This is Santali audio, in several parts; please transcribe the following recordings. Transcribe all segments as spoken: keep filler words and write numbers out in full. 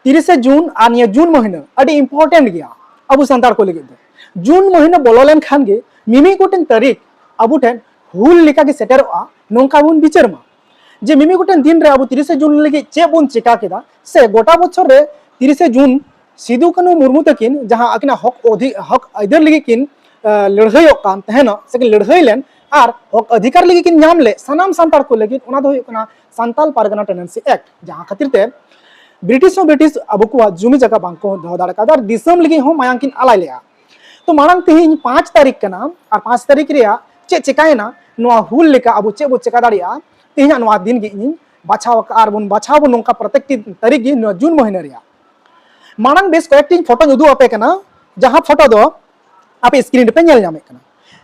ᱛᱤᱨᱤᱥᱮ ᱡᱩᱱ ᱟᱨ ᱱᱤᱭᱟᱹ ᱡᱩᱱ ᱢᱟᱹᱦᱱᱟᱹ ᱟᱹᱰᱤ important ᱜᱮᱭᱟ ᱟᱵᱚ ᱥᱟᱱᱛᱟᱲ ᱠᱚ ᱞᱟᱹᱜᱤᱫ ᱫᱚ᱾ ᱡᱩᱱ ᱢᱟᱹᱦᱱᱟᱹ ᱵᱚᱞᱚ ᱞᱮᱱᱠᱷᱟᱱ ᱜᱮ ᱢᱤᱢᱤᱫ ᱜᱚᱴᱮᱱ ᱛᱟᱹᱨᱤᱠᱷ ᱟᱵᱚ ᱴᱷᱮᱱ ᱦᱩᱞ ᱞᱮᱠᱟ ᱜᱮ ᱥᱮᱴᱮᱨᱚᱜᱼᱟ, ᱱᱚᱝᱠᱟ ᱵᱚᱱ ᱵᱤᱪᱟᱹᱨ ᱢᱟ᱾ ᱡᱮ ᱢᱤᱢᱤᱫ ᱜᱚᱴᱮᱱ ᱫᱤᱱ ᱨᱮ ᱟᱵᱚ ᱛᱤᱨᱤᱥᱮ ᱡᱩᱱ ᱞᱟᱹᱜᱤᱫ ᱪᱮᱫ ᱵᱚᱱ ᱪᱮᱠᱟ ᱠᱮᱫᱟ, ᱥᱮ ᱜᱚᱴᱟ ᱵᱚᱪᱷᱚᱨ ᱨᱮ ᱛᱤᱨᱤᱥᱮ ᱡᱩᱱ ᱥᱤᱫᱩ ᱠᱟᱹᱱᱦᱩ ᱢᱩᱨᱢᱩ ᱛᱟᱹᱠᱤᱱ ᱡᱟᱦᱟᱸ ᱟᱹᱠᱤᱱᱟᱜ ᱦᱚᱠ ᱚᱫᱷᱤ-, ᱦᱚᱠ ᱟᱹᱭᱫᱟᱹᱨ ᱞᱟᱹᱜᱤᱫ ᱠᱤᱱ, ᱟ, ᱞᱟᱹᱲᱦᱟᱹᱭᱚᱜ ᱠᱟᱱ ᱛᱟᱦᱮᱱᱟ, ᱥᱮ ᱠᱤᱱ ᱞᱟᱹᱲᱦᱟᱹᱭ ᱞᱮᱱ ᱟᱨ ᱦᱚᱠ ᱚᱫᱷᱤᱠᱟᱨ ᱞᱟᱹᱜᱤᱫ ᱠᱤᱱ ᱧᱟᱢ ᱞᱮᱫ ᱥᱟᱱᱟᱢ ᱥᱟᱱᱛᱟᱲ ᱠᱚ ᱞᱟᱹᱜᱤᱫ, ᱚᱱᱟ ᱫᱚ ᱦᱩᱭᱩᱜ ᱠᱟᱱᱟ ᱥᱟᱱᱛᱟᱞ ᱯᱟᱨᱜᱟᱱᱟ Tenancy Act, ᱡᱟᱦᱟᱸ ᱠᱷᱟᱹᱛᱤᱨ ᱛᱮ ᱵᱨᱤᱴᱤᱥ ᱦᱚᱸ ᱵᱨᱤᱴᱤᱥ ᱟᱵᱚ ᱠᱚᱣᱟᱜ ᱡᱩᱢᱤ ᱡᱟᱭᱜᱟ ᱵᱟᱝ ᱠᱚ ᱫᱚᱦᱚ ᱫᱟᱲᱮ ᱠᱟᱣᱫᱟ ᱟᱨ ᱫᱤᱥᱚᱢ ᱞᱟᱹᱜᱤᱫ ᱦᱚᱸ ᱢᱟᱭᱟᱝ ᱠᱤᱱ ᱟᱞᱟᱭ ᱞᱮᱜᱼᱟ᱾ ᱛᱚ ᱢᱟᱲᱟᱝ ᱛᱮᱦᱮᱧ ᱯᱟᱸᱪ ᱛᱟᱹᱨᱤᱠᱷ ᱠᱟᱱᱟ, ᱟᱨ ᱯᱟᱸᱪ ᱛᱟᱹᱨᱤᱠᱷ ᱨᱮᱭᱟᱜ ᱪᱮᱫ ᱪᱮᱠᱟᱭᱮᱱᱟ, ᱱᱚᱣᱟ ᱦᱩᱞ ᱞᱮᱠᱟ ᱟᱵᱚ ᱪᱮᱫ ᱵᱚ ᱪᱮᱠᱟ ᱫᱟᱲᱮᱭᱟᱜᱼᱟ, ᱛᱮᱦᱮᱧᱟᱜ ᱱᱚᱣᱟ ᱫᱤᱱ ᱜᱮ ᱤᱧᱤᱧ ᱵᱟᱪᱷᱟᱣ ᱟᱠᱟᱫᱼᱟ ᱟᱨ ᱵᱚᱱ ᱵᱟᱪᱷᱟᱣ ᱵᱚᱱ ᱱᱚᱝᱠᱟ ᱯᱨᱚᱛᱮᱠᱴᱤ ᱛᱟᱹᱨᱤᱠᱷ ᱜᱮ ᱱᱚᱣᱟ ᱡᱩᱱ ᱢᱟᱹᱦᱱᱟᱹ ᱨᱮᱭᱟᱜ᱾ ᱢᱟᱲᱟᱝ ᱵᱮᱥ ᱠᱚᱭᱮᱠᱴᱤᱧ ᱯᱷᱳᱴᱳᱧ ᱩᱫᱩᱜ ᱟᱯᱮ ᱠᱟᱱᱟ, ᱡᱟᱦᱟᱸ ᱯᱷᱳᱴᱳ ᱫᱚ ᱟᱯᱮ screen ᱨᱮᱯᱮ ᱧᱮᱞ ᱧᱟᱢᱮᱫ ᱠᱟᱱᱟ᱾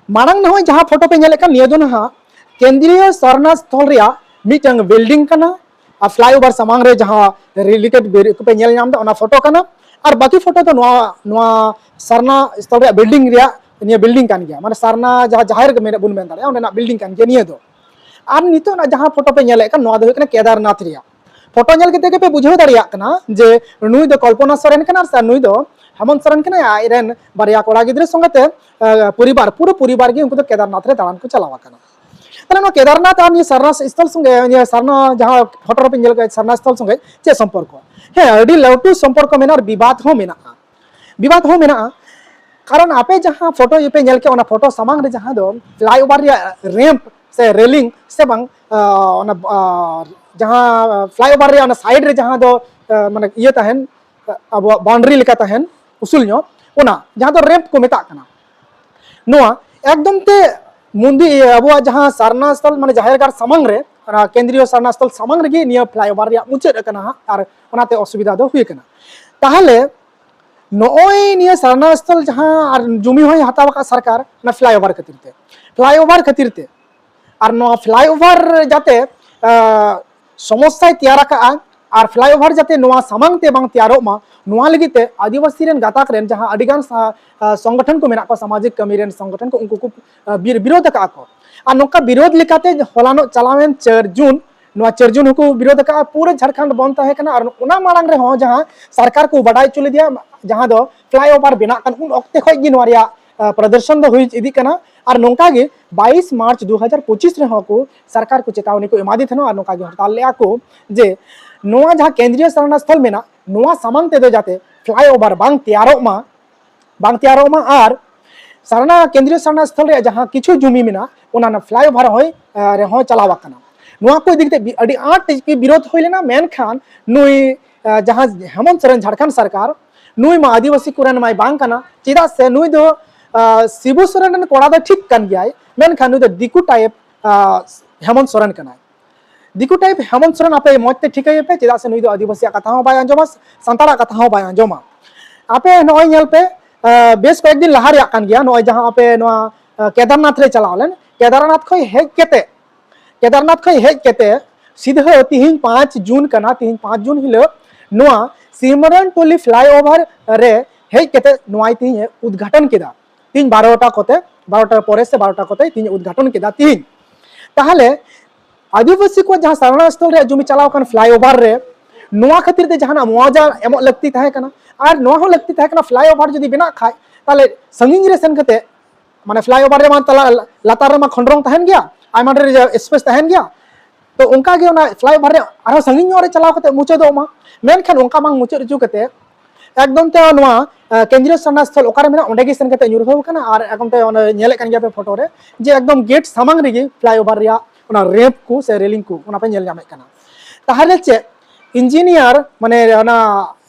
ᱢᱟᱲᱟᱝ ᱱᱚᱜᱼᱚᱭ ᱡᱟᱦᱟᱸ ᱯᱷᱳᱴᱳ ᱯᱮ ᱧᱮᱞᱮᱫ ᱠᱟᱱ, ᱱᱤᱭᱟᱹ ᱫᱚ ᱱᱟᱦᱟᱜ ᱠᱮᱱᱫᱨᱤᱭᱚ ᱥᱟᱨᱱᱟ ᱥᱛᱷᱚᱞ ᱨᱮᱭᱟᱜ ᱢᱤᱫᱴᱟᱝ building ᱠᱟᱱᱟ᱾ ᱟᱨ flyover ᱥᱟᱢᱟᱝ ᱨᱮ ᱡᱟᱦᱟᱸ ᱨᱤᱞᱤᱠᱮᱴ ᱵᱤᱨ ᱠᱚᱯᱮ ᱧᱮᱞ ᱧᱟᱢ ᱮᱫᱟ, ᱚᱱᱟ ᱯᱷᱳᱴᱳ ᱠᱟᱱᱟ᱾ ᱟᱨ ᱵᱟᱹᱠᱤ ᱯᱷᱳᱴᱳ ᱫᱚ ᱱᱚᱣᱟ, ᱱᱚᱣᱟ ᱥᱟᱨᱱᱟ ᱥᱛᱷᱚᱞ ᱨᱮᱭᱟᱜ building ᱨᱮᱭᱟᱜ, ᱱᱤᱭᱟᱹ building ᱠᱟᱱ ᱜᱮᱭᱟ, ᱢᱟᱱᱮ ᱥᱟᱨᱱᱟ ᱡᱟᱦᱟᱸ ᱡᱟᱦᱮᱨ ᱢᱮᱱ ᱵᱚᱱ ᱢᱮᱱ ᱫᱟᱲᱮᱭᱟᱜᱼᱟ, ᱚᱸᱰᱮᱱᱟᱜ building ᱠᱟᱱ ᱜᱮᱭᱟ ᱱᱤᱭᱟᱹ ᱫᱚ᱾ ᱟᱨ ᱱᱤᱛᱚᱜ ᱱᱟᱜ ᱡᱟᱦᱟᱸ ᱯᱷᱳᱴᱳ ᱯᱮ ᱧᱮᱞᱮᱫ ᱠᱟᱱ, ᱱᱚᱣᱟ ᱫᱚ ᱦᱩᱭᱩᱜ ᱠᱟᱱᱟ ᱠᱮᱫᱟᱨᱱᱟᱛᱷ ᱨᱮᱭᱟᱜ᱾ ᱯᱷᱳᱴᱳ ᱧᱮᱞ ᱠᱟᱛᱮ ᱜᱮᱯᱮ ᱵᱩᱡᱷᱟᱹᱣ ᱫᱟᱲᱮᱭᱟᱜ ᱠᱟᱱᱟ ᱡᱮ ᱱᱩᱭ ᱫᱚ ᱠᱚᱞᱯᱚᱱᱟ ᱥᱚᱨᱮᱱ ᱠᱟᱱᱟ ᱟᱨ ᱱᱩᱭ ᱫᱚ ᱦᱮᱢᱚᱱᱛ ᱥᱚᱨᱮᱱ ᱠᱟᱱᱟᱭ, ᱟᱡ ᱨᱮᱱ ᱵᱟᱨᱭᱟ ᱠᱚᱲᱟ ᱜᱤᱫᱽᱨᱟᱹ ᱥᱚᱸᱜᱮ ᱛᱮ, ᱟᱸ, ᱯᱚᱨᱤᱵᱟᱨ, ᱯᱩᱨᱟᱹ ᱯᱚᱨᱤᱵᱟᱨ ᱜᱮ ᱩᱱᱠᱩ ᱫᱚ ᱠᱮᱫᱟᱨᱱᱟᱛᱷ ᱨᱮ ᱫᱟᱬᱟᱱ ᱠᱚ ᱪᱟᱞᱟᱣ ᱟᱠᱟᱱᱟ᱾ ᱛᱟᱦᱞᱮ ᱱᱚᱣᱟ ᱠᱮᱫᱟᱨᱱᱟᱛᱷ ᱟᱨ ᱱᱤᱭᱟᱹ ᱥᱟᱨᱱᱟ ᱥᱛᱷᱚᱞ ᱥᱚᱸᱜᱮ, ᱱᱤᱭᱟᱹ ᱥᱟᱨᱱᱟ ᱡᱟᱦᱟᱸ ᱯᱷᱳᱴᱳ ᱨᱮᱯᱮ ᱧᱮᱞ ᱠᱮᱫ ᱥᱟᱨᱱᱟ ᱥᱛᱷᱚᱞ ᱥᱚᱸᱜᱮ ᱪᱮᱫ ᱥᱚᱢᱯᱚᱨᱠᱚ? ᱦᱮᱸ, ᱟᱹᱰᱤ ᱞᱟᱹᱴᱩ ᱥᱚᱢᱯᱚᱨᱠᱚ ᱢᱮᱱᱟᱜᱼᱟ ᱟᱨ ᱵᱤᱵᱟᱫ ᱦᱚᱸ ᱢᱮᱱᱟᱜᱼᱟ᱾ ᱵᱤᱵᱟᱫ ᱦᱚᱸ ᱢᱮᱱᱟᱜᱼᱟ᱾ ᱠᱟᱨᱚᱱ ᱟᱯᱮ ᱡᱟᱦᱟᱸ ᱯᱷᱳᱴᱳ ᱯᱮ ᱧᱮᱞ ᱠᱮᱫ, ᱚᱱᱟ ᱯᱷᱳᱴᱳ ᱥᱟᱢᱟᱝ ᱨᱮ ᱡᱟᱦᱟᱸ ᱫᱚ flyover ᱨᱮᱭᱟᱜ ramp ᱥᱮ railing ᱥᱮ ᱵᱟᱝ, ᱟᱸ, ᱚᱱᱟ, ᱟᱸ, ᱡᱟᱦᱟᱸ flyover ᱨᱮᱭᱟᱜ ᱚᱱᱟ side ᱨᱮ ᱡᱟᱦᱟᱸ ᱫᱚ, ᱟᱸ, ᱢᱟᱱᱮ ᱤᱭᱟᱹ ᱛᱟᱦᱮᱱ, ᱟᱵᱚᱣᱟᱜ boundary ᱞᱮᱠᱟ ᱛᱟᱦᱮᱱ ᱩᱥᱩᱞ ᱧᱚᱜ, ᱚᱱᱟ ᱡᱟᱦᱟᱸ ᱫᱚ ramp ᱠᱚ ᱢᱮᱛᱟᱜ ᱠᱟᱱᱟ, ᱱᱚᱣᱟ ᱮᱠᱫᱚᱢ ᱛᱮ ᱢᱚᱱᱫᱤᱨ, ᱤᱭᱟᱹ, ᱟᱵᱚᱣᱟᱜ ᱡᱟᱦᱟᱸ ᱥᱟᱨᱱᱟ ᱥᱛᱷᱚᱞ, ᱢᱟᱱᱮ ᱡᱟᱦᱮᱨ ᱜᱟᱲ ᱥᱟᱢᱟᱝ ᱨᱮ, ᱚᱱᱟ ᱠᱮᱱᱫᱨᱤᱭᱚ ᱥᱟᱨᱱᱟ ᱥᱛᱷᱚᱞ ᱥᱟᱢᱟᱝ ᱨᱮᱜᱮ ᱱᱤᱭᱟᱹ flyover ᱨᱮᱭᱟᱜ ᱢᱩᱪᱟᱹᱫ ᱟᱠᱟᱱᱟ ᱦᱟᱸᱜ, ᱟᱨ ᱚᱱᱟᱛᱮ ᱚᱥᱩᱵᱤᱫᱷᱟ ᱫᱚ ᱦᱩᱭ ᱟᱠᱟᱱᱟ᱾ ᱛᱟᱦᱚᱞᱮ ᱱᱚᱜᱼᱚᱭ ᱱᱤᱭᱟᱹ ᱥᱟᱨᱱᱟ ᱥᱛᱷᱚᱞ ᱡᱟᱦᱟᱸ ᱟᱨ ᱡᱩᱢᱤ ᱦᱚᱸᱭ ᱦᱟᱛᱟᱣ ᱟᱠᱟᱫ ᱥᱚᱨᱠᱟᱨ, ᱚᱱᱟ flyover ᱠᱷᱟᱹᱛᱤᱨ ᱛᱮ, flyover ᱠᱷᱟᱹᱛᱤᱨ ᱛᱮ᱾ ᱟᱨ ᱱᱚᱣᱟ flyover ᱡᱟᱛᱮ, ᱟᱸ, ᱥᱚᱢᱚᱥᱥᱟᱭ ᱛᱮᱭᱟᱨ ᱟᱠᱟᱫᱼᱟ ᱟᱨ flyover ᱡᱟᱛᱮ ᱱᱚᱣᱟ ᱥᱟᱢᱟᱝ ᱛᱮ ᱵᱟᱝ ᱛᱮᱭᱟᱨᱚᱜ ᱢᱟ, ᱱᱚᱣᱟ ᱞᱟᱹᱜᱤᱫ ᱛᱮ ᱟᱹᱫᱤᱵᱟᱹᱥᱤ ᱨᱮᱱ ᱜᱟᱛᱟᱠ ᱨᱮᱱ ᱡᱟᱦᱟᱸ ᱟᱹᱰᱤᱜᱟᱱ ᱥᱟ-, ᱟᱸ, ᱥᱚᱝᱜᱚᱴᱷᱚᱱ ᱠᱚ ᱢᱮᱱᱟᱜ ᱠᱚᱣᱟ, ᱥᱟᱢᱟᱡᱤᱠ ᱠᱟᱹᱢᱤ ᱨᱮᱱ ᱥᱚᱝᱜᱚᱴᱷᱚᱱ ᱠᱚ, ᱩᱱᱠᱩ ᱠᱚ, ᱟᱸ, ᱵᱤᱨ-, ᱵᱤᱨᱳᱫᱷ ᱟᱠᱟᱫᱼᱟ ᱠᱚ᱾ ᱟᱨ ᱱᱚᱝᱠᱟ ᱵᱤᱨᱳᱫᱷ ᱞᱮᱠᱟᱛᱮ ᱦᱚᱞᱟᱱᱚᱜ ᱪᱟᱞᱟᱣᱮᱱ ᱪᱟᱨ ᱡᱩᱱ ᱱᱚᱣᱟ ᱪᱟᱹᱨᱡᱩᱱ ᱦᱚᱸᱠᱚ ᱵᱤᱨᱳᱫ ᱟᱠᱟᱫᱼᱟ, ᱯᱩᱨᱟᱹ ᱡᱷᱟᱲᱠᱷᱚᱸᱰ ᱵᱚᱱᱫ ᱛᱟᱦᱮᱸ ᱠᱟᱱᱟ᱾ ᱟᱨ ᱚᱱᱟ ᱢᱟᱲᱟᱝ ᱨᱮᱦᱚᱸ ᱡᱟᱦᱟᱸ ᱥᱚᱨᱠᱟᱨ ᱠᱚ ᱵᱟᱰᱟᱭ ᱦᱚᱪᱚ ᱞᱮᱫᱮᱭᱟ, ᱡᱟᱦᱟᱸ ᱫᱚ ᱯᱷᱞᱟᱭᱳᱵᱷᱟᱨ ᱵᱮᱱᱟᱜ ᱠᱟᱱ, ᱩᱱ ᱚᱠᱛᱮ ᱠᱷᱚᱱ ᱜᱮ ᱱᱚᱣᱟ ᱨᱮᱭᱟᱜ ᱯᱨᱚᱫᱚᱨᱥᱚᱱ ᱫᱚ ᱦᱩᱭ ᱤᱫᱤᱜ ᱠᱟᱱᱟ᱾ ᱟᱨ ᱱᱚᱝᱠᱟ ᱜᱮ ᱵᱟᱭᱤᱥ ᱢᱟᱨᱪ ᱫᱩ ᱦᱟᱡᱟᱨ ᱯᱚᱸᱪᱤᱥ ᱨᱮᱦᱚᱸ ᱠᱚ ᱥᱚᱨᱠᱟᱨ ᱠᱚ ᱪᱮᱛᱟᱣᱱᱤ ᱠᱚ ᱮᱢᱟᱫᱮ ᱛᱟᱦᱮᱱᱟ᱾ ᱟᱨ ᱱᱚᱝᱠᱟ ᱜᱮ ᱦᱚᱲᱛᱟᱞ ᱞᱮᱫᱼᱟ ᱠᱚ ᱡᱮ ᱱᱚᱣᱟ ᱡᱟᱦᱟᱸ ᱠᱮᱱᱫᱨᱤᱭᱚ ᱥᱟᱨᱱᱟ ᱥᱛᱷᱚᱞ ᱢᱮᱱᱟᱜ, ᱱᱚᱣᱟ ᱥᱟᱢᱟᱝ ᱛᱮᱫᱚ ᱡᱟᱛᱮ ᱯᱷᱞᱟᱭᱳᱵᱷᱟᱨ ᱵᱟᱝ ᱛᱮᱭᱟᱨᱚᱜ ᱢᱟ, ᱵᱟᱝ ᱛᱮᱭᱟᱨᱚᱜ ᱢᱟ᱾ ᱟᱨ ᱥᱟᱨᱱᱟ ᱠᱮᱱᱫᱨᱤᱭᱚ ᱥᱟᱨᱱᱟ ᱥᱛᱷᱚᱞ ᱨᱮᱭᱟᱜ ᱡᱟᱦᱟᱸ ᱠᱤᱪᱷᱩ ᱡᱩᱢᱤ ᱢᱮᱱᱟᱜ, ᱚᱱᱟ ᱯᱷᱞᱟᱭᱳᱵᱷᱟᱨ ᱦᱚᱸᱭ ᱨᱮᱦᱚᱸ ᱪᱟᱞᱟᱣ ᱟᱠᱟᱱᱟ᱾ ᱱᱚᱣᱟ ᱠᱚ ᱤᱫᱤ ᱠᱟᱛᱮ ᱟᱹᱰᱤ ᱟᱸᱴ ᱜᱮ ᱵᱤᱨᱳᱫ ᱦᱩᱭ ᱞᱮᱱᱟ᱾ ᱢᱮᱱᱠᱷᱟᱱ ᱱᱩᱭ ᱡᱟᱦᱟᱸ ᱦᱮᱢᱚᱱᱛ ᱥᱚᱨᱮᱱ, ᱡᱷᱟᱲᱠᱷᱚᱸᱰ ᱥᱚᱨᱠᱟᱨ, ᱱᱩᱭ ᱢᱟ ᱟᱹᱫᱤᱵᱟᱹᱥᱤ ᱠᱚᱨᱮᱱ ᱢᱟᱭ ᱵᱟᱝ ᱠᱟᱱᱟ᱾ ᱪᱮᱫᱟᱜ ᱥᱮ ᱱᱩᱭ ᱫᱚ ᱥᱤᱵᱩ ᱥᱚᱨᱮᱱ ᱨᱮᱱ ᱠᱚᱲᱟ ᱫᱚ ᱴᱷᱤᱠ ᱠᱟᱱ ᱜᱮᱭᱟᱭ, ᱢᱮᱱᱠᱷᱟᱱ ᱱᱩᱭ ᱫᱚ ᱫᱤᱠᱩ ᱴᱟᱭᱤᱯ ᱦᱮᱢᱚᱱᱛ ᱥᱚᱨᱮᱱ ᱠᱟᱱᱟᱭ᱾ ᱫᱤᱠᱩ ᱴᱟᱭᱤᱯ ᱦᱮᱢᱚᱱᱛ ᱥᱚᱨᱮᱱ ᱟᱯᱮ ᱢᱚᱡᱽ ᱛᱮ ᱴᱷᱤᱠᱟᱹᱭᱮ ᱯᱮ, ᱪᱮᱫᱟᱜ ᱥᱮ ᱱᱩᱭ ᱫᱚ ᱟᱹᱫᱤᱵᱟᱹᱥᱤᱭᱟᱜ ᱠᱟᱛᱷᱟ ᱦᱚᱸ ᱵᱟᱭ ᱟᱸᱡᱚᱢᱟ, ᱥᱟᱱᱛᱟᱲᱟᱜ ᱠᱟᱛᱷᱟ ᱦᱚᱸ ᱵᱟᱭ ᱟᱸᱡᱚᱢᱟ᱾ ᱟᱯᱮ ᱱᱚᱜᱼᱚᱭ ᱧᱮᱞ ᱯᱮ, ᱵᱮᱥ ᱠᱚᱭᱮᱠ ᱫᱤᱱ ᱞᱟᱦᱟ ᱨᱮᱭᱟᱜ ᱠᱟᱱ ᱜᱮᱭᱟ, ᱱᱚᱜᱼᱚᱭ ᱡᱟᱦᱟᱸ ᱟᱯᱮ ᱱᱚᱣᱟ ᱠᱮᱫᱟᱨᱱᱟᱛᱷ ᱨᱮ ᱪᱟᱞᱟᱣ ᱞᱮᱱ, ᱠᱮᱫᱟᱨᱱᱟᱛᱷ ᱠᱷᱚᱱ ᱦᱮᱡ ᱠᱟᱛᱮ, ᱠᱮᱫᱟᱨᱱᱟᱛᱷ ᱠᱷᱚᱱ ᱦᱮᱡ ᱠᱟᱛᱮ ᱥᱤᱫᱷᱟᱹ ᱛᱤᱦᱤᱧ ᱯᱟᱸᱪ ᱡᱩᱱ ᱠᱟᱱᱟ, ᱛᱤᱦᱤᱧ ᱯᱟᱸᱪ ᱡᱩᱱ ᱦᱤᱞᱳᱜ ᱱᱚᱣᱟ ᱥᱤᱢᱨᱟᱱ ᱴᱚᱞᱤ ᱯᱷᱞᱟᱭᱳᱵᱷᱟᱨ ᱨᱮ ᱦᱮᱡ ᱠᱟᱛᱮ ᱱᱚᱣᱟᱭ ᱛᱤᱦᱤᱧ ᱮ ᱩᱫᱽᱜᱷᱟᱴᱚᱱ ᱠᱮᱫᱟ᱾ ᱛᱤᱦᱤᱧ ᱵᱟᱨᱚᱴᱟ ᱠᱚᱛᱮ, ᱵᱟᱨᱚᱴᱟ ᱯᱚᱨᱮ ᱥᱮ ᱵᱟᱨᱚᱴᱟ ᱠᱚᱛᱮ ᱛᱤᱦᱤᱧ ᱩᱫᱽᱜᱷᱟᱴᱚᱱ ᱠᱮᱫᱟ᱾ ᱛᱤᱦᱤᱧ ᱛᱟᱦᱚᱞᱮ ᱟᱹᱫᱤᱵᱟᱹᱥᱤ ᱠᱚᱣᱟᱜ ᱡᱟᱦᱟᱸ ᱥᱟᱨᱱᱟ ᱥᱛᱷᱚᱞ ᱨᱮᱭᱟᱜ ᱡᱩᱢᱤ ᱪᱟᱞᱟᱣ ᱠᱟᱱ ᱯᱷᱞᱟᱭᱳᱵᱷᱟᱨ ᱨᱮ, ᱱᱚᱣᱟ ᱠᱷᱟᱹᱛᱤᱨ ᱛᱮ ᱡᱟᱦᱟᱱᱟᱜ ᱢᱩᱣᱟᱡᱟ ᱮᱢᱚᱜ ᱞᱟᱹᱠᱛᱤ ᱛᱟᱦᱮᱸ ᱠᱟᱱᱟ᱾ ᱟᱨ ᱱᱚᱣᱟ ᱦᱚᱸ ᱞᱟᱹᱠᱛᱤ ᱛᱟᱦᱮᱸ ᱠᱟᱱᱟ, ᱯᱷᱞᱟᱭᱳᱵᱷᱟᱨ ᱡᱩᱫᱤ ᱵᱮᱱᱟᱜ ᱠᱷᱟᱡ, ᱛᱟᱦᱚᱞᱮ ᱥᱟᱺᱜᱤᱧ ᱨᱮ ᱥᱮᱱ ᱠᱟᱛᱮ, ᱢᱟᱱᱮ ᱯᱷᱞᱟᱭᱳᱵᱷᱟᱨ ᱨᱮᱢᱟ ᱛᱟᱞᱟ, ᱞᱟᱛᱟᱨ ᱨᱮᱢᱟ ᱠᱷᱚᱸᱰᱨᱚᱝ ᱛᱟᱦᱮᱱ ᱜᱮᱭᱟ, ᱟᱭᱢᱟ ᱰᱷᱮᱨ ᱥᱯᱮᱥ ᱛᱟᱦᱮᱱ ᱜᱮᱭᱟ᱾ ᱛᱚ ᱚᱱᱠᱟ ᱜᱮ ᱚᱱᱟ ᱯᱷᱞᱟᱭᱳᱵᱷᱟᱨ ᱨᱮ ᱟᱨᱦᱚᱸ ᱥᱟᱺᱜᱤᱧ ᱧᱚᱜ ᱨᱮ ᱪᱟᱞᱟᱣ ᱠᱟᱛᱮ ᱢᱩᱪᱟᱹᱫᱚᱜ ᱢᱟ, ᱢᱮᱱᱠᱷᱟᱱ ᱚᱱᱠᱟ ᱵᱟᱝ ᱢᱩᱪᱟᱹᱫ ᱦᱚᱪᱚ ᱠᱟᱛᱮ ᱮᱠᱫᱚᱢ ᱛᱮ ᱱᱚᱣᱟ ᱠᱮᱱᱫᱨᱤᱭᱚ ᱥᱟᱨᱱᱟ ᱥᱛᱷᱚᱞ ᱚᱠᱟᱨᱮ ᱢᱮᱱᱟᱜᱼᱟ, ᱚᱸᱰᱮ ᱜᱮ ᱥᱮᱱ ᱠᱟᱛᱮ ᱧᱩᱨᱦᱟᱹᱣ ᱠᱟᱱᱟ᱾ ᱟᱨ ᱮᱠᱫᱚᱢ ᱛᱮ ᱚᱱᱮ ᱧᱮᱞᱮᱫ ᱠᱟᱱ ᱜᱮᱭᱟ ᱯᱮ ᱯᱷᱳᱴᱳ ᱨᱮ, ᱡᱮ ᱮᱠᱫᱚᱢ ᱜᱮᱴ ᱥᱟᱢᱟᱝ ᱨᱮᱜᱮ ᱯᱷᱞᱟᱭᱳᱵᱷᱟᱨ ᱨᱮᱭᱟᱜ ᱚᱱᱟ ᱨᱮᱢᱯ ᱠᱚ ᱥᱮ ᱨᱮᱞᱤᱝ ᱠᱚ ᱚᱱᱟ ᱯᱮ ᱧᱮᱞ ᱧᱟᱢᱮᱫ ᱠᱟᱱᱟ᱾ ᱛᱟᱦᱚᱞᱮ ᱪᱮᱫ ᱤᱧᱡᱤᱱᱤᱭᱟᱨ, ᱢᱟᱱᱮ ᱚᱱᱟ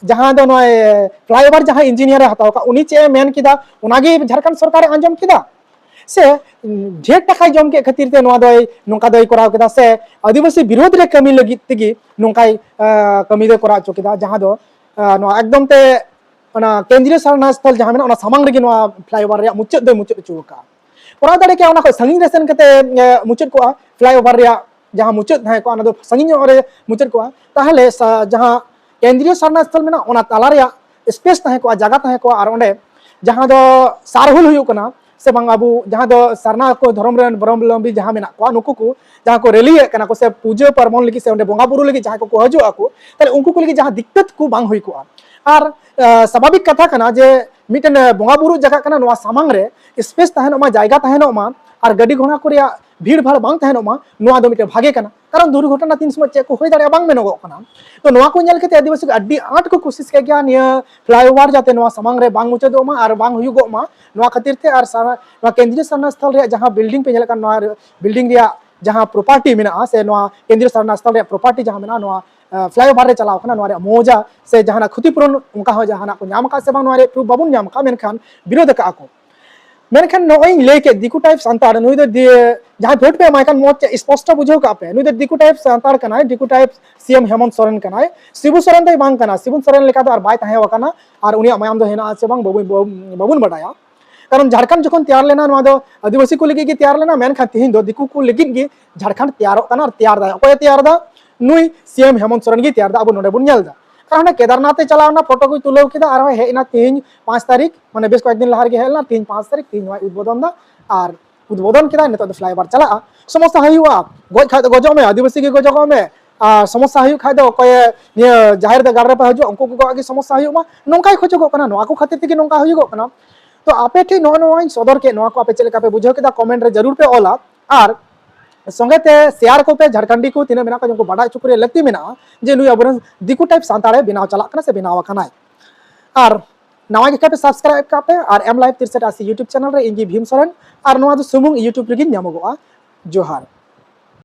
ᱡᱟᱦᱟᱸ ᱫᱚ ᱱᱚᱜᱼᱚᱭ ᱯᱷᱞᱟᱭᱳᱵᱷᱟᱨ ᱡᱟᱦᱟᱸ ᱤᱧᱡᱤᱱᱤᱭᱟᱨ ᱮ ᱦᱟᱛᱟᱣ ᱠᱟᱜ, ᱩᱱᱤ ᱪᱮᱫ ᱮ ᱢᱮᱱ ᱠᱮᱫᱟ, ᱚᱱᱟᱜᱮ ᱡᱷᱟᱲᱠᱷᱚᱸᱰ ᱥᱚᱨᱠᱟᱨᱮ ᱟᱸᱡᱚᱢ ᱠᱮᱫᱟ? ᱥᱮ ᱰᱷᱮᱨ ᱴᱟᱠᱟᱭ ᱡᱚᱢ ᱠᱮᱫ ᱠᱷᱟᱹᱛᱤᱨ ᱛᱮ ᱱᱚᱣᱟ ᱫᱚᱭ, ᱱᱚᱝᱠᱟ ᱫᱚᱭ ᱠᱚᱨᱟᱣ ᱠᱮᱫᱟ? ᱥᱮ ᱟᱹᱫᱤᱵᱟᱹᱥᱤ ᱵᱤᱨᱳᱫᱷ ᱨᱮ ᱠᱟᱹᱢᱤ ᱞᱟᱹᱜᱤᱫ ᱛᱮᱜᱮ ᱱᱚᱝᱠᱟᱭ ᱠᱟᱹᱢᱤ ᱫᱚᱭ ᱠᱚᱨᱟᱣ ᱦᱚᱪᱚ ᱠᱮᱫᱟ, ᱡᱟᱦᱟᱸ ᱫᱚ ᱱᱚᱣᱟ ᱮᱠᱫᱚᱢ ᱛᱮ ᱚᱱᱟ ᱠᱮᱱᱫᱨᱤᱭᱚ ᱥᱟᱨᱱᱟ ᱥᱛᱷᱚᱞ ᱡᱟᱦᱟᱸ ᱢᱮᱱᱟᱜᱼᱟ, ᱚᱱᱟ ᱥᱟᱢᱟᱝ ᱨᱮᱜᱮ ᱱᱚᱣᱟ ᱯᱷᱞᱟᱭᱳᱵᱷᱟᱨ ᱨᱮᱭᱟᱜ ᱢᱩᱪᱟᱹᱫ ᱫᱚᱭ ᱢᱩᱪᱟᱹᱫ ᱦᱚᱪᱚ ᱟᱠᱟᱫᱼᱟ᱾ ᱠᱚᱨᱟᱣ ᱫᱟᱲᱮ ᱠᱮᱭᱟ ᱚᱱᱟ ᱠᱷᱚᱱ ᱥᱟᱺᱜᱤᱧ ᱨᱮ ᱥᱮᱱ ᱠᱟᱛᱮ ᱢᱩᱪᱟᱹᱫ ᱠᱚᱜᱼᱟ, ᱯᱷᱞᱟᱭᱳᱵᱷᱟᱨ ᱨᱮᱭᱟᱜ ᱡᱟᱦᱟᱸ ᱢᱩᱪᱟᱹᱫ ᱛᱟᱦᱮᱸ ᱠᱚᱜᱼᱟ, ᱚᱱᱟ ᱫᱚ ᱥᱟᱺᱜᱤᱧ ᱧᱚᱜ ᱨᱮ ᱢᱩᱪᱟᱹᱫ ᱠᱚᱜᱼᱟ᱾ ᱛᱟᱦᱚᱞᱮ ᱡᱟᱦᱟᱸ ᱠᱮᱱᱫᱨᱤᱭᱚ ᱥᱟᱨᱱᱟ ᱥᱛᱷᱚᱞ ᱢᱮᱱᱟᱜᱼᱟ, ᱚᱱᱟ ᱛᱟᱞᱟ ᱨᱮᱭᱟᱜ ᱥᱯᱮᱥ ᱛᱟᱦᱮᱸ ᱠᱚᱜᱼᱟ, ᱡᱟᱭᱜᱟ ᱛᱟᱦᱮᱸ ᱠᱚᱜᱼᱟ᱾ ᱟᱨ ᱚᱸᱰᱮ ᱡᱟᱦᱟᱸ ᱫᱚ ᱥᱟᱨᱦᱩᱞ ᱦᱩᱭᱩᱜ ᱠᱟᱱᱟ, ᱥᱮ ᱵᱟᱝ ᱟᱵᱚ ᱡᱟᱦᱟᱸ ᱫᱚ ᱥᱟᱨᱱᱟ ᱠᱚ ᱫᱷᱚᱨᱚᱢ ᱨᱮᱱ ᱫᱷᱚᱨᱚᱢᱵᱚᱞᱚᱢᱵᱤ ᱡᱟᱦᱟᱸ ᱢᱮᱱᱟᱜ ᱠᱚᱣᱟ, ᱱᱩᱠᱩ ᱠᱚ ᱡᱟᱦᱟᱸ ᱠᱚ ᱨᱮᱞᱤᱭᱮᱫ ᱠᱟᱱᱟ ᱠᱚ ᱥᱮ ᱯᱩᱡᱟᱹ ᱯᱟᱨᱵᱚᱱ ᱞᱟᱹᱜᱤᱫ ᱥᱮ ᱚᱸᱰᱮ ᱵᱚᱸᱜᱟ ᱵᱩᱨᱩ ᱞᱟᱹᱜᱤᱫ ᱡᱟᱦᱟᱸᱭ ᱠᱚᱠᱚ ᱦᱤᱡᱩᱜ ᱟᱠᱚ, ᱛᱟᱦᱞᱮ ᱩᱱᱠᱩ ᱠᱚ ᱞᱟᱹᱜᱤᱫ ᱡᱟᱦᱟᱸ ᱫᱤᱠᱠᱟᱛ ᱠᱚ ᱵᱟᱝ ᱦᱩᱭ ᱠᱚᱜᱼᱟ᱾ ᱟᱨ ᱥᱟᱵᱷᱟᱵᱤᱠ ᱠᱟᱛᱷᱟ ᱠᱟᱱᱟ ᱡᱮ ᱢᱤᱫᱴᱮᱱ ᱵᱚᱸᱜᱟ ᱵᱩᱨᱩ ᱡᱟᱭᱜᱟ ᱠᱟᱱᱟ, ᱱᱚᱣᱟ ᱥᱟᱢᱟᱝ ᱨᱮ ᱥᱯᱮᱥ ᱛᱟᱦᱮᱱᱚᱜ ᱢᱟ, ᱡᱟᱭᱜᱟ ᱛᱟᱦᱮᱱᱚᱜ ᱢᱟ, ᱟᱨ ᱜᱟᱹᱰᱤ ᱜᱷᱚᱲᱟ ᱠᱚ ᱨᱮᱭᱟᱜ ᱵᱷᱤᱲ ᱵᱷᱟᱲ ᱵᱟᱝ ᱛᱟᱦᱮᱱᱚᱜ ᱢᱟ, ᱱᱚᱣᱟ ᱫᱚ ᱢᱤᱫᱴᱮᱱ ᱵᱷᱟᱜᱮ ᱠᱟᱱᱟ᱾ ᱠᱟᱨᱚᱱ ᱫᱩᱨᱜᱷᱚᱴᱚᱱᱟ ᱛᱤᱱ ᱥᱚᱢᱚᱭ ᱪᱮᱫ ᱠᱚ ᱦᱩᱭ ᱫᱟᱲᱮᱭᱟᱜᱼᱟ ᱵᱟᱝ ᱢᱮᱱᱚᱜᱚᱜ ᱠᱟᱱᱟ᱾ ᱛᱚ ᱱᱚᱣᱟ ᱠᱚ ᱧᱮᱞ ᱠᱟᱛᱮ ᱟᱹᱫᱤᱵᱟᱹᱥᱤ ᱠᱚ ᱟᱹᱰᱤ ᱟᱸᱴ ᱠᱚ ᱠᱩᱥᱤᱥ ᱠᱮᱫ ᱜᱮᱭᱟ ᱱᱤᱭᱟᱹ ᱯᱷᱞᱟᱭᱳᱵᱷᱟᱨ ᱡᱟᱛᱮ ᱱᱚᱣᱟ ᱥᱟᱢᱟᱝ ᱨᱮ ᱵᱟᱝ ᱢᱩᱪᱟᱹᱫᱚᱜ ᱢᱟ ᱟᱨ ᱵᱟᱝ ᱦᱩᱭᱩᱜᱚᱜ ᱢᱟ, ᱱᱚᱣᱟ ᱠᱷᱟᱹᱛᱤᱨ ᱛᱮ᱾ ᱟᱨ ᱥᱟᱨ-, ᱱᱚᱣᱟ ᱠᱮᱱᱫᱨᱤᱭᱚ ᱥᱟᱨᱱᱟ ᱥᱛᱷᱚᱞ ᱨᱮᱭᱟᱜ ᱡᱟᱦᱟᱸ ᱵᱤᱞᱰᱤᱝ ᱯᱮ ᱧᱮᱞᱮᱫ ᱠᱟᱱ, ᱱᱚᱣᱟ ᱵᱤᱞᱰᱤᱝ ᱨᱮᱭᱟᱜ ᱡᱟᱦᱟᱸ ᱯᱨᱚᱯᱟᱨᱴᱤ ᱢᱮᱱᱟᱜᱼᱟ ᱥᱮ ᱱᱚᱣᱟ ᱠᱮᱱᱫᱨᱤᱭᱚ ᱥᱟᱨᱱᱟ ᱥᱛᱷᱚᱞ ᱨᱮᱭᱟᱜ ᱯᱨᱚᱯᱟᱨᱴᱤ ᱡᱟᱦᱟᱸ ᱢᱮᱱᱟᱜᱼᱟ, ᱱᱚᱣᱟ ᱯᱷᱞᱟᱭᱳᱵᱷᱟᱨ ᱨᱮ ᱪᱟᱞᱟᱣ ᱠᱟᱱᱟ, ᱱᱚᱣᱟ ᱨᱮᱭᱟᱜ ᱢᱚᱣᱡᱟ ᱥᱮ ᱡᱟᱦᱟᱱᱟᱜ ᱠᱷᱚᱛᱤ ᱯᱩᱨᱚᱱ ᱚᱱᱠᱟ ᱦᱚᱸ ᱡᱟᱦᱟᱱᱟᱜ ᱠᱚ ᱧᱟᱢ ᱟᱠᱟᱫ ᱥᱮ ᱵᱟᱝ, ᱱᱚᱣᱟ ᱨᱮᱭᱟᱜ ᱯᱨᱩᱯ ᱵᱟᱵᱚᱱ ᱧᱟᱢ ᱟᱠᱟᱫ, ᱢᱮᱱᱠᱷᱟᱱ ᱵᱤᱨᱳᱫ ᱟᱠᱟᱫᱼᱟ ᱠᱚ᱾ ᱢᱮᱱᱠᱷᱟᱱ ᱱᱚᱜᱼᱚᱭ ᱤᱧ ᱞᱟᱹᱭ ᱠᱮᱫ ᱫᱤᱠᱩ ᱴᱟᱭᱤᱯ ᱥᱟᱱᱛᱟᱲ, ᱱᱩᱭ ᱫᱚ ᱫᱤᱭᱮ ᱡᱟᱦᱟᱸᱭ ᱵᱷᱳᱴ ᱯᱮ ᱮᱢᱟᱭ ᱠᱟᱱ, ᱢᱚᱡᱽ ᱛᱮ ᱥᱯᱚᱥᱴᱚ ᱵᱩᱡᱷᱟᱹᱣ ᱠᱟᱜ ᱯᱮ, ᱱᱩᱭ ᱫᱚ ᱫᱤᱠᱩ ᱴᱟᱭᱤᱯ ᱥᱟᱱᱛᱟᱲ ᱠᱟᱱᱟᱭ, ᱫᱤᱠᱩ ᱴᱟᱭᱤᱯ ᱥᱤ ᱮᱢ ᱦᱮᱢᱚᱱᱛ ᱥᱚᱨᱮᱱ ᱠᱟᱱᱟᱭ᱾ ᱥᱤᱵᱩ ᱥᱚᱨᱮᱱ ᱫᱚᱭ ᱵᱟᱝ ᱠᱟᱱᱟ, ᱥᱤᱵᱩ ᱥᱚᱨᱮᱱ ᱞᱮᱠᱟ ᱫᱚ ᱟᱨ ᱵᱟᱭ ᱛᱟᱦᱮᱸ ᱟᱠᱟᱱᱟ, ᱟᱨ ᱩᱱᱤᱭᱟᱜ ᱢᱟᱭᱟᱢ ᱫᱚ ᱦᱮᱱᱟᱜᱼᱟ ᱥᱮ ᱵᱟᱝ ᱵᱟᱵᱚᱱ, ᱵᱟᱵᱚᱱ ᱵᱟᱰᱟᱭᱟ᱾ ᱠᱟᱨᱚᱱ ᱡᱷᱟᱲᱠᱷᱚᱸᱰ ᱡᱚᱠᱷᱚᱱ ᱛᱮᱭᱟᱨ ᱞᱮᱱᱟ, ᱱᱚᱣᱟ ᱫᱚ ᱟᱹᱫᱤᱵᱟᱹᱥᱤ ᱠᱚ ᱞᱟᱹᱜᱤᱫ ᱜᱮ ᱛᱮᱭᱟᱨ ᱞᱮᱱᱟ, ᱢᱮᱱᱠᱷᱟᱱ ᱛᱮᱦᱮᱧ ᱫᱚ ᱫᱤᱠᱩ ᱠᱚ ᱞᱟᱹᱜᱤᱫ ᱜᱮ ᱡᱷᱟᱲᱠᱷᱚᱸᱰ ᱛᱮᱭᱟᱨᱚᱜ ᱠᱟᱱᱟ᱾ ᱟᱨ ᱛᱮᱭᱟᱨ ᱫᱟᱭ, ᱚᱠᱚᱭᱮ ᱛᱮᱭᱟᱨ ᱫᱟ? ᱱᱩᱭ ᱥᱤ ᱮᱢ ᱦᱮᱢᱚᱱᱛ ᱥᱚᱨᱮᱱ ᱜᱮ ᱛᱮᱭᱟᱨ ᱫᱟ, ᱟᱵᱚ ᱱᱚᱰᱮ ᱵᱚᱱ ᱧᱮᱞ ᱫᱟ᱾ ᱠᱟᱨᱚᱱ ᱚᱱᱟ ᱠᱮᱫᱟᱨᱱᱟᱛᱷ ᱮ ᱪᱟᱞᱟᱣ ᱮᱱᱟ, ᱯᱷᱳᱴᱳ ᱠᱚᱭ ᱛᱩᱞᱟᱹᱣ ᱠᱮᱫᱟ, ᱟᱨᱦᱚᱸ ᱦᱮᱡ ᱮᱱᱟ ᱛᱮᱦᱮᱧ ᱯᱟᱸᱪ ᱛᱟᱹᱨᱤᱠᱷ, ᱢᱟᱱᱮ ᱵᱮᱥ ᱠᱚᱭᱮᱠ ᱫᱤᱱ ᱞᱟᱦᱟ ᱨᱮᱜᱮ ᱦᱮᱡ ᱞᱮᱱᱟ, ᱛᱮᱦᱮᱧ ᱯᱟᱸᱪ ᱛᱟᱹᱨᱤᱠᱷ, ᱛᱮᱦᱮᱧ ᱱᱚᱣᱟᱭ ᱩᱫᱵᱳᱫᱚᱱ ᱫᱟ᱾ ᱟᱨ ᱩᱫᱵᱳᱫᱚᱱ ᱠᱮᱫᱟᱭ, ᱱᱤᱛᱚᱜ ᱫᱚ ᱯᱷᱞᱟᱭᱳᱵᱷᱟᱨ ᱪᱟᱞᱟᱜᱼᱟ, ᱥᱚᱢᱚᱥᱥᱟ ᱦᱩᱭᱩᱜᱼᱟ, ᱜᱚᱡ ᱠᱷᱟᱡ ᱫᱚ ᱜᱚᱡᱚᱜ ᱢᱮ, ᱟᱹᱫᱤᱵᱟᱹᱥᱤ ᱜᱮ ᱜᱚᱡᱚᱜᱚᱜ ᱢᱮ, ᱟᱨ ᱥᱚᱢᱚᱥᱥᱟ ᱦᱩᱭᱩᱜ ᱠᱷᱟᱡ ᱫᱚ ᱚᱠᱚᱭᱮ ᱱᱤᱭᱟᱹ ᱡᱟᱦᱮᱨ ᱫᱚ ᱜᱟᱲ ᱨᱮᱯᱮ ᱦᱤᱡᱩᱜᱼᱟ, ᱩᱱᱠᱩ ᱠᱚᱣᱟᱜ ᱜᱮ ᱥᱚᱢᱚᱥᱥᱟ ᱦᱩᱭᱩᱜ ᱢᱟ, ᱱᱚᱝᱠᱟᱭ ᱠᱷᱚᱡᱚᱜᱚᱜ ᱠᱟᱱᱟ᱾ ᱱᱚᱣᱟ ᱠᱚ ᱠᱷᱟᱹᱛᱤᱨ ᱛᱮᱜᱮ ᱱᱚᱝᱠᱟ ᱦᱩᱭᱩᱜᱚᱜ ᱠᱟᱱᱟ᱾ ᱛᱚ ᱟᱯᱮ ᱴᱷᱮᱱ ᱱᱚᱜᱼᱚ ᱱᱚᱣᱟᱧ ᱥᱚᱫᱚᱨ ᱠᱮᱫ, ᱱᱚᱣᱟ ᱠᱚ ᱟᱯᱮ ᱪᱮᱫ ᱞᱮᱠᱟ ᱯᱮ ᱵᱩᱡᱷᱟᱹᱣ ᱠᱮᱫᱟ, ᱠᱚᱢᱮᱱᱴ ᱨᱮ ᱡᱟᱹᱨᱩᱲ ᱯᱮ ᱚᱞᱟ᱾ ᱟᱨ ᱥᱚᱸᱜᱮ ᱛᱮ ᱥᱮᱭᱟᱨ ᱠᱚᱯᱮ, ᱡᱷᱟᱲᱠᱷᱚᱸᱰᱤ ᱠᱚ ᱛᱤᱱᱟᱹᱜ ᱢᱮᱱᱟᱜ ᱠᱚᱣᱟ, ᱩᱱᱠᱩ ᱵᱟᱰᱟᱭ ᱦᱚᱪᱚ ᱠᱚ ᱨᱮᱭᱟᱜ ᱞᱟᱹᱠᱛᱤ ᱢᱮᱱᱟᱜᱼᱟ ᱡᱮ ᱱᱩᱭ ᱟᱵᱚᱨᱮᱱ ᱫᱤᱠᱩ ᱴᱟᱭᱤᱯ ᱥᱟᱱᱛᱟᱲᱮ ᱵᱮᱱᱟᱣ ᱪᱟᱞᱟᱜ ᱠᱟᱱᱟ ᱥᱮ ᱵᱮᱱᱟᱣ ᱟᱠᱟᱱᱟᱭ᱾ ᱟᱨ ᱱᱟᱣᱟ ᱜᱮ ᱠᱷᱟᱱ ᱯᱮ ᱥᱟᱵᱥᱠᱨᱟᱭᱤᱵ ᱠᱟᱜ ᱯᱮ ᱟᱨ ᱮᱢ ᱞᱟᱭᱤᱵᱷ ᱛᱤᱨᱥᱮᱴ ᱟᱥᱤ YouTube ᱪᱮᱱᱮᱞ ᱨᱮ᱾ ᱤᱧ ᱜᱮ ᱵᱷᱤᱢ ᱥᱚᱨᱮᱱ, ᱟᱨ ᱱᱚᱣᱟ ᱫᱚ ᱥᱩᱢᱩᱝ YouTube ᱨᱮᱜᱮ ᱧᱟᱢᱚᱜᱚᱜᱼᱟ᱾ ᱡᱚᱦᱟᱨ᱾